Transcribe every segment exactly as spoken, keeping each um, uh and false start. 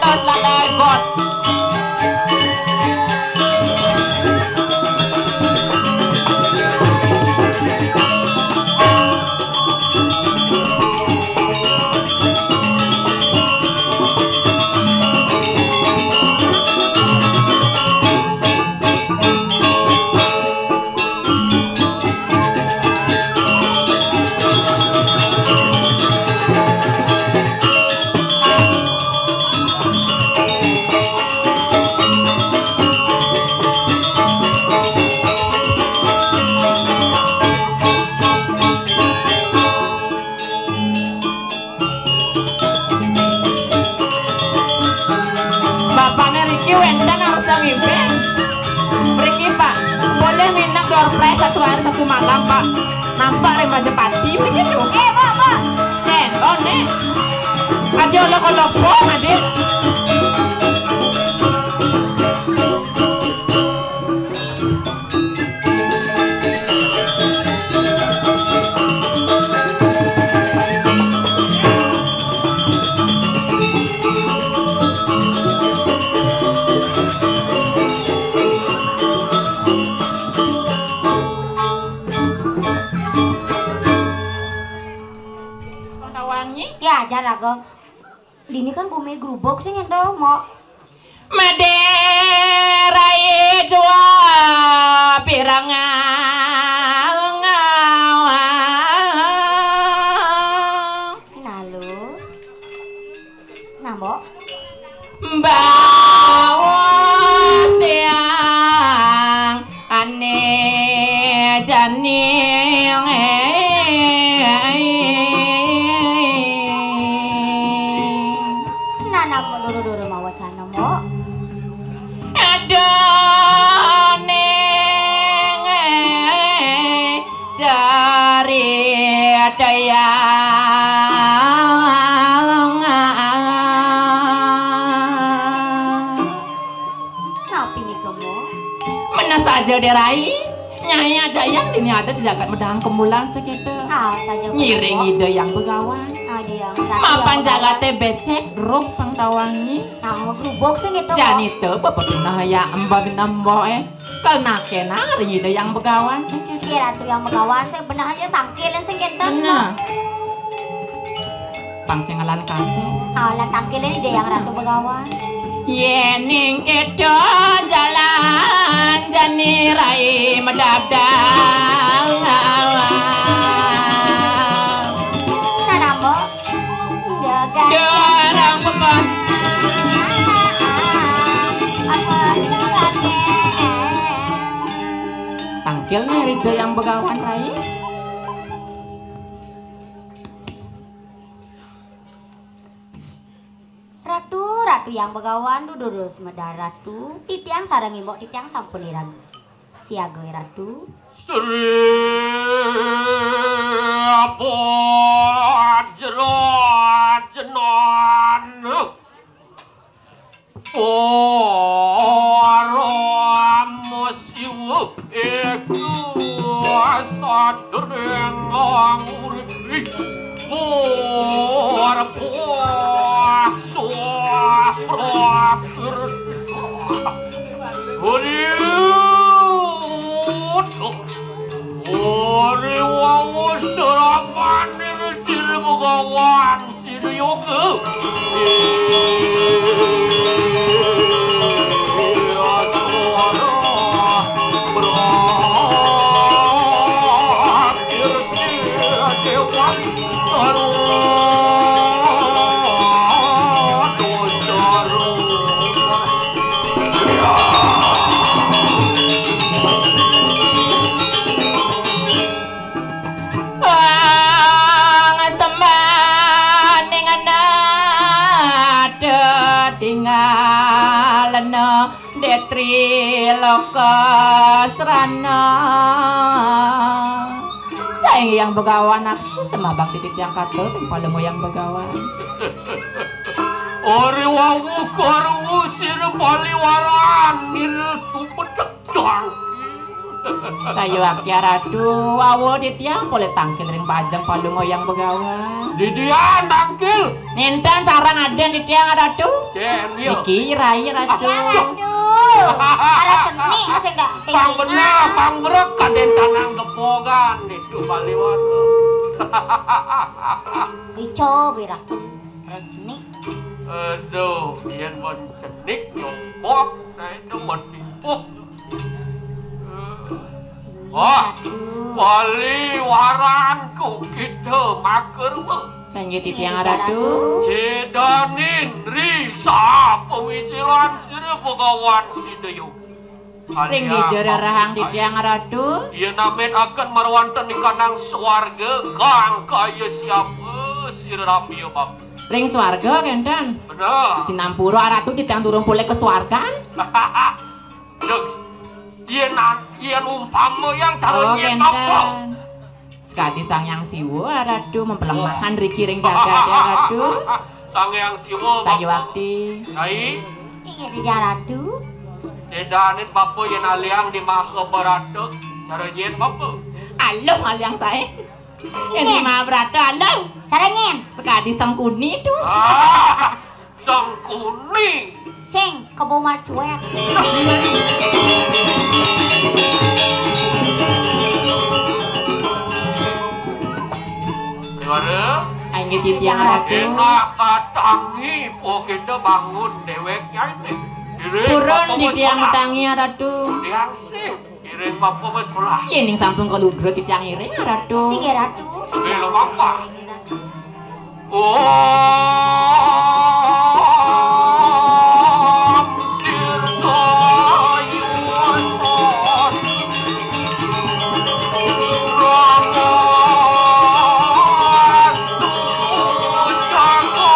Selatan Got. Bapakné Riki wénten harus mimpin. Riki, Pak, boleh nginep door prize satu hari satu malam, Pak. Nampak dari Majapahit begitu. Eh, Pak, Pak. Cen, oh, Nek. Aja lo kalau pon, adik. Wangi. Ya, ajar aku. Dini kan bumi grubuk sing ento, Mbok. Madérai jua pirang. Nah, Mbok. Bawas tiang ané jani. Nah, Mbok, duru-duru mawa cana, Mbok. Aduh, ning, eh, ceritayang. Napi nika, Mbok? Menes saja, Dék Rai. Nyai Ajayang dini ada di jagat Medang Kembulan sakéto. Ah, saja, ngiring Mbok. Ida Hyang Begawan. Ah, Ida Hyang Ratu. Mapan Hyang Begawan. Jagaté bécék, roh pang tawangi. Nah, grubuk sing itu, Mbok. Jani to, Bapak benah ya, Mbok benah, Mbok, eh. Kena-kena ring Ida Hyang Begawan sing kéto. Iya, Ratu Hyang Begawan, sing benah aja tangkilin sing kéto. Bener. Pang sing lan kasih. Ah, lan tangkilin Ida Hyang Ratu Begawan. Yéning kéto jalan jani rai medabdab. Nah, Mbok. Dorong pepon. Tangkil nih Ida Hyang Begawan, Rai. Ratu, Ratu Hyang Begawan, dudur semedar Ratu, titiang sareng Mbok titiang sampun ireng. Siaga, Ratu. Sri Bajrajenan Parama Siwa eka sadering nguripi. Warpasa prakerti. Hariwut. Hariwawu serapaning Sri Begawan Sri Yoga. Wong sembaning nada tinggalna Détri Lokasrana. Saing Hyang Begawan aksa sembah bakti titiang katur ing palungguh Hyang Begawan. Ari wau karwu sira paliwaran nil tupedek dangki. Sayuwakti Ratu, awu titiang polih tangkil ring pajeng Palungguh Hyang Begawan. Didian tangkil. Nénten sareng aden titiang Ratu. Cén, iya. Niki rai Ratu. Aduh. Aduh. Ada cenik sing dak sing pang bener, pang brek kadén canang gepogan itu Bali Watu. Ijo wirah. Ada cenik. Aduh, yén mon cenik longkok, nah itu mon tipuh. Wah, Bali waranku kita makerma. Sanggih titiang Ratu. Cedanin ri sapawijilan sira Begawan Sidayu. Ring dija rerahang titiang Ratu. Iya namit akan marwanten ing kanang swarga kang kaya siapa sira ramya bakti. Ring swarga kénten. Bener. Sinampura Ratu titiang durung polih ka swargan. Jeng, yén an-, yén umpama yang cara Oh, nyén apa? Kénten. Sekadi Sang Hyang Siwa, Ratu, mempelemahan riki ring jagat, ya, Ratu. Sang Hyang Siwa, Sayuwakti. Rai. Inggih, Ratu. Sedanin Bapa yén aliang di Mahabharata, cara nyén Bapa. Aluh, aliang saé. Yén di Mahabharata, aluh. Cara nyén. Sekadi Sangkuni tu. Ah. Sangkuni. Sing kebo marcuet. Déwara. Inggih titiang Ratu. Enak katangi, po kita bangun déwék ya ini. Turun titiang tangi, Ratu. Tiang sing. Iring Bapa wis sekolah. Yéning sampun kaludra titiang iring, Ratu. Singgih, Ratu. Eh, lo apa? Om Tirta Yuson. Namastu Jagat.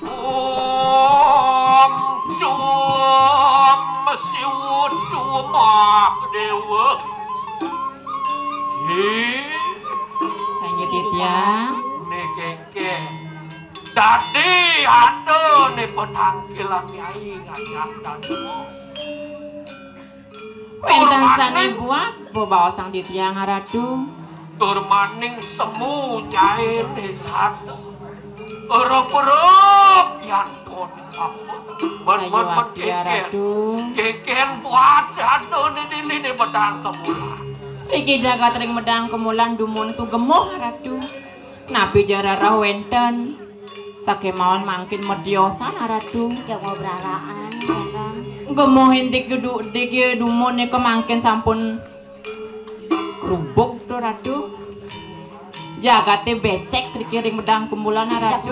Om Jum Siwudu Mahdewa. Hi. Sanggih titiang. Niki, niki. Dadi ada ni petangkilan nyai ngajak dan semua. Wénten sané buat bebaosang titiang Ratu. Tur maning semu nyaéné sada. Erup-erup yantun apa? Men, men, men, Ayo, Ati kékén. Ratu. Kékén buat aduh, ini, ini, ini bedang kemulan. Iki jagat ring medang kemulan dumun tu gemuh, Ratu. Napi jeng rereh wénten? Sakémaon mangkin matiosan, Ratu. Jangan beraraan, Kakang. Gemuh indik dudu, digi dumun nika mangkin sampun krubuk to, Ratu. Jagaté bécék riki ring medang kemulan, Ratu.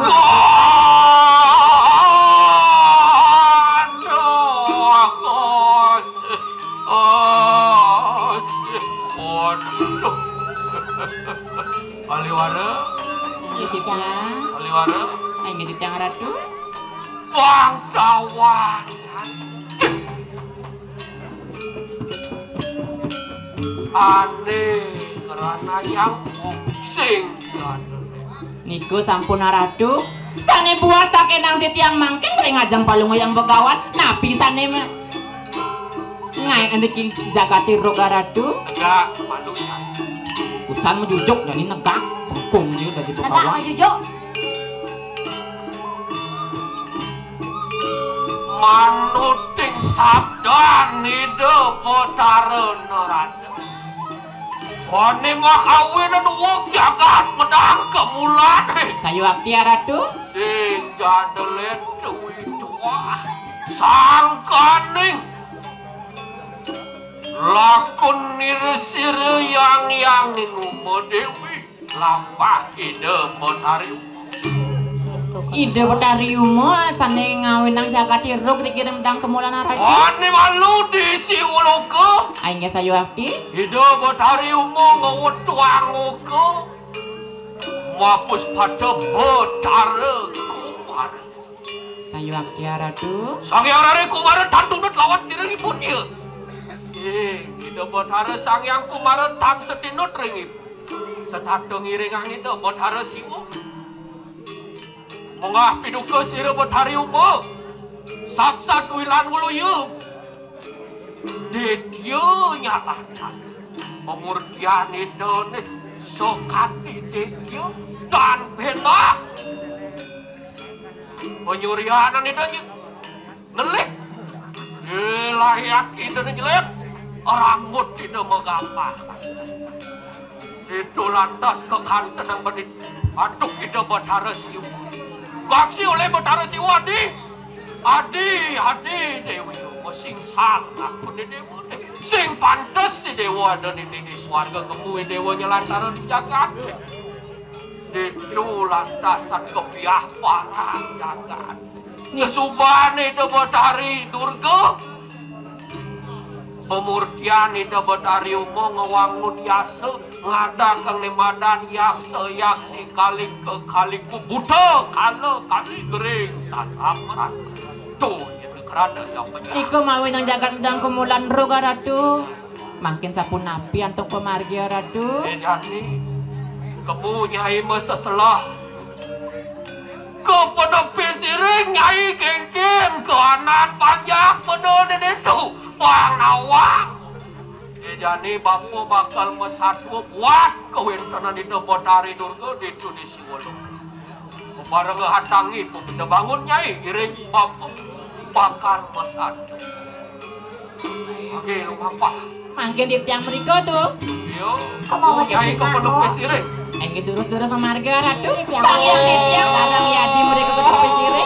Aduh, aku. Oh, waduh. Paliwara. Inggih titiang. Paliwara. Inggih titiang Ratu. Bangsawan. Ané ngranayang sing. Niku sampun Ratu. Sané buat takénang titiang mangkin ring ajeng Palungguh Hyang Begawan. Napi sané me-, Ngaé niki jagaté roga Ratu. Tegak, malu, Nyai. Usan majujuk jani negak. Bengkung dia dadi Tegak begawan. Majujuk. Manuting sabdan Ida Batara Narada. Wani makawinan wong jagat medang kemulan. Sayuwakti, Ratu. Sing jadelet duwi tuah. Sangkaning Akun nira sira yang yang Uma Dewi, lampah Ida Betari Uma. Ida Betari Uma sané ngawinang jagaté rug dikirim dang kemulan arati. Ané malu di Siwaloka. Ainggih sayuakti. Ida Betari Uma ngwetuang oka. Mapus pada Betara Kumara. Sayuakti Ratu. Sang Hyang Rare Kumara tan tundut lawan sira ribut ya. Eh, Ida Betara Sang Hyang Kumara tan setinut ring ibu. Setata ngiringang Ida Betara Siwa. Mengah piduka sira Betari Uma. Saksat wilan wuluya. Dedya nyalatan. Pamurtian Ida nih sakati dedya tan benah. Panyuryanan Ida nyi-, nelih. Ilahi ati Ida nih nyelit. Rambut Ida magampah. Ditu lantas kakantenang benik. Aduh, Ida Betara Siwa. Kaksi olih Betara Siwa, Adi. Adi, Adi, Dewi, sing sang aku ni Dewa. Sing pantes si Dewa ada di, di, di swarga, kemu Dewa nyelantara di jagat. Ditu lantasan kepiah parang jagat. Sesubane Ida Betari Durga. Pamurtian Ida Betari Uma ngawangun yasa, ngadakang nemadan yaksa yaksi kalika kaliku buta kala kali gering sasamran. Tuh, nya kerana yang penyakit. Nika mawinang jagat medang kemulan roga Ratu. Mangkin sapunapi antuk pamargi Ratu? Eh, jani, kemu Nyai maseselah. Ka penepi siring Nyai kengken, ka anan panjak pada ditu, bang nawang. Eh, jani bapa bakal masatwa buat kawintenan Ida Betari Durga ditu di Siwala. Bareng hatangi pun kita bangun Nyai, iring bapa bakal masatwa. Oke, lu ngapa? Mangkin di tiang mriko tu. Iya. Kok mau Nyai kok penuh kok? Pesire. Engke durus-durus pamarga Ratu. Iya, tiang. Mangkin di tiang kadang yadi mriko ke pesire.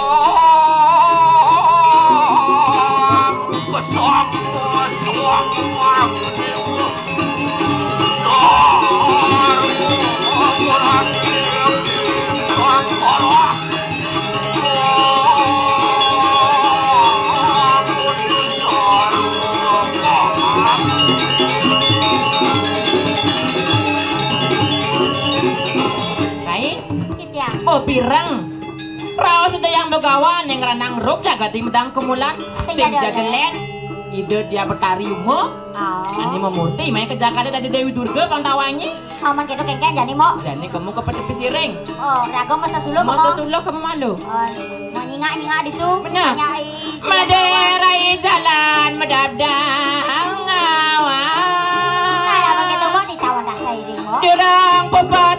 Pesuap, pesuap, pesuap. Rai? Titiang. Oh, pireng. Raos Ida Hyang Begawan yang ranang ruk jagati medang kemulan. Sing sing jagelen. Jagelen. Ida Dia Betari Uma. Oh. Ani memurti, maya ke Jakarta dadi Dewi Durga, pang tawangi. Aman gitu kengken jani, Mok. Jani kamu ke petepi siring. Oh, raga masa suluh, Mok. Masa suluh kamu malu. Oh, mau nyingak-nyingak ditu. Benar. Nyai. Madai rai jalan medadang awan. Nah, apa gitu, Mok, di cawan dah sairing, Mok. Dirang pepat